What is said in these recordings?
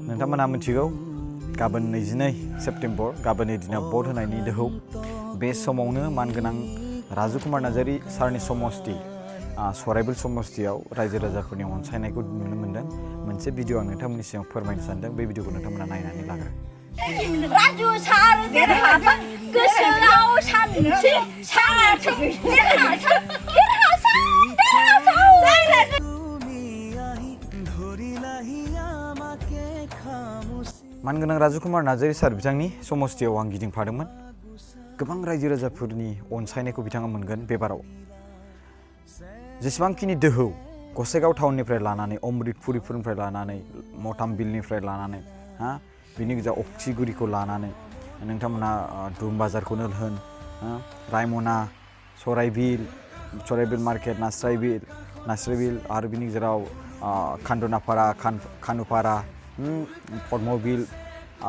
नोंथांमोना मिथिगौ गाबोन 22 सेप्तेम्बर गाबोननि दिनाव भट होनायनि दोहौ बे समावनो मानगोनां राजु कुमार नार्जारी सारनि समस्ति सराइबिल समस्तियाव रायजो राजाफोरनि अनसायनायखौ नुनो मोनदों मोनसे भिडिअ आं नोंथांमोननि सिगाङाव फोरमायनो सानदों बे भिडिअखौ नोंथांमोना नायनानै लाग्रो राजु सार देरहागोन गोसोआव सानसे साराथों देरहाथों मानगोनां राजु कुमार नार्जारी सार बिथांनि समस्तियाव आं गिदिंफादोंमोन गोबां रायजो राजाफोरनि अनसायनायखौ बिथाङा मोनगोन बेबाराव जेसेबांखिनि दोहौ गसाइगाव टाउननिफ्राय लानानै अमृतपुरिफोरनिफ्राय लानानै मथामबिलनिफ्राय लानानै बिनि गेजेराव अक्सिगुरिखौ लानानै नोंथांमोना दुम बाजारखौनो होन रायमना सराइबिल मार्केट नार्सारिबिल आरो बिनि गेजेराव खान्दनापारा खानुपारा पद्मबिल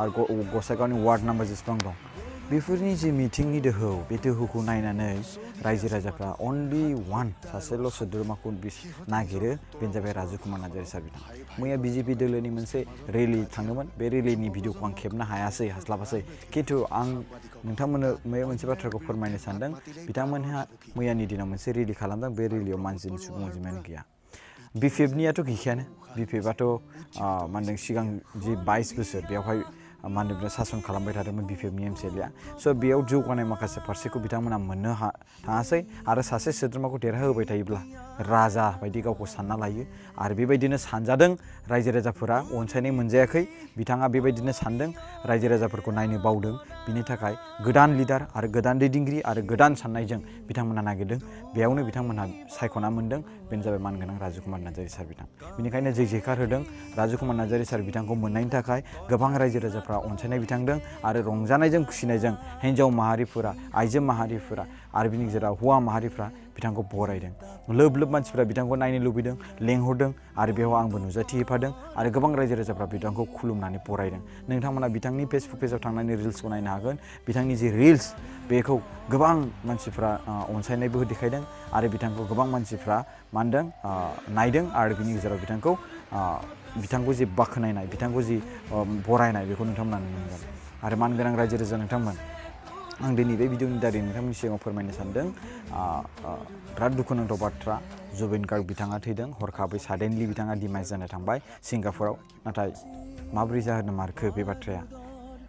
आरो गसाइगावनि वार्ड नाम्बार जेसेबां दं बेफोरनि जे मिटिंनि दोहौ बे दोहौखौ नायनानै रायजो राजाफ्रा अनलि वान सासेल' सोद्रोमाखौ नागिरो बेनो जाबाय राजु कुमार नार्जारी सार बिथां मैया BJP दोलोनि मोनसे रेलि थांदोंमोन बे रेलिनि भिडिअखौ आं खेबनो हास्लाबासै खिन्थु आं नोंथांमोननो मोनसे बाथ्राखौ फोरमायनो सानदों बिथांमोनहा मैयानि दिनाव मोनसे रेलि खालामदों बे रेलियाव मानसिनि सुबुं अनजिमायानो गैया BPFनियाथ' गैखायानो BPFआथ' मा होनदों सिगां जि 22 बोसोर बेवहाय मा होनदों सासन खालामबाय थादोंमोन BPFनि MCLA स' बेयाव जौगानाय माखासे फारसेखौ बिथांमोना मोननो थाङासै आरो सासे सोद्रोमाखौ देरहाहोबाय थायोब्ला राजा बायदि गावखौ सानना लायो आरो बेबायदिनो सानजादों रायजो राजाफोरा अनसायनाय मोनजायाखै बिथाङा बेबायदिनो सानदों रायजो राजाफोरखौ नायनो बावदों बिनि थाखाय गोदान लिडार आरो गोदान दैदेनगिरि आरो गोदान साननायजों बिथांमोना नागिरदों बेयावनो बिथांमोनहा सायख'ना मोनदों बेनो जाबाय मानगोनां राजु कुमार नार्जारी सार बिथां बेनिखायनो जयकार होदों राजु कुमार नार्जारी सार बिथांखौ मोननायनि थाखाय गोबां रायजो राजाफ्रा अनसायनाय बिथांदों आरो रंजानायजों खुसिनायजों हिन्जाव माहारिफोरा आइजो माहारिफोरा आरो बिनि गेजेराव हौवा माहारिफ्रा बिथांखौ बरायदों लोब बिथांखौ नायनो लुबैदों लेंहरदों आरो बेयाव आंबो नुजाथिफादों आरो गोबां रायजो राजाफ्रा बिथांखौ खुलुमनानै बरायदों नोंथांमोना बिथांनि फेसबुक पेजाव थांनानै रिल्सखौ नायनो हागोन बिथांनि जे रिल्स बेखौ गोबां मानसिफ्रा अनसायनायबो देखायदों आरो बिथांखौ गोबां मानसिफ्रा मा होनदों नायदों आरो बिनि गेजेराव बिथांखौ जि बाख्नायनाय बिथांखौ जि बरायनाय बेखौ नोंथांमोना नुनो मोनगोन आरो मानगोनां रायजो राजा नोंथांमोन आं दिनै बे भिडिअनि दारै नोंथांमोननि सिगाङाव फोरमायनो सानदों बिराद दुखुनांथाव बाथ्रा जुबिन गार्ग बिथाङा थैदों हरखाबै साडेनलि बिथाङा डिमाइस जानो थांबाय सिंगापुराव नाथाय माबोरै जाहोनो मारखो बे बाथ्राया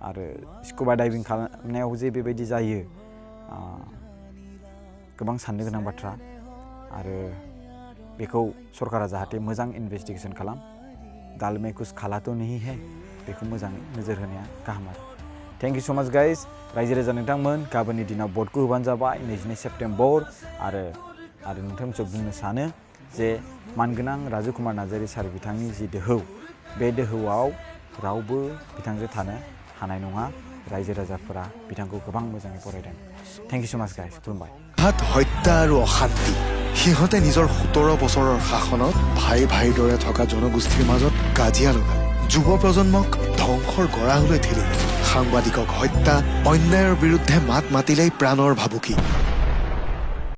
आरो स्कुबा डाइभिं खालामनायाव जे बेबायदि जायो गोबां साननो गोनां बाथ्रा आरो बेखौ सरकारा जाहाथे मोजां इनभेस्टिगेसन खालाम दाल में कुछ खाला तो नहीं है बेखौ मोजाङै नोजोर होनाया गाहाम आरो थेंक इउ सो माच गाइस रायजो राजा नोंथांमोन गाबोननि दिनाव भटखौ होबानो जाबाय 22 सेप्तेम्बर आरो नोंथांमोनखौ बुंनो सानो जे मानगोनां राजु कुमार नार्जारी सार बिथांनि जि दोहौ बे दोहौआव रावबो बिथांजों थानो हानाय नङा रायजो राजाफोरा बिथांखौ गोबां मोजाङै बरायदों थेंक इउ सो माच गाइस खुलुमबाय হত্যা আৰু অশান্তি সিহঁতে নিজৰ 17 বছৰৰ শাসনত ভাইৰ দৰে থকা জনগোষ্ঠীৰ মাজত কাজিয়া লগালে যুৱ প্ৰজন্মক ধ্বংসৰ গৰাহলৈ ঠেলিলে সাংবাদিকক হত্যা অন্যায়ৰ বিৰুদ্ধে মাত মাতিলেই প্ৰাণৰ ভাবুকি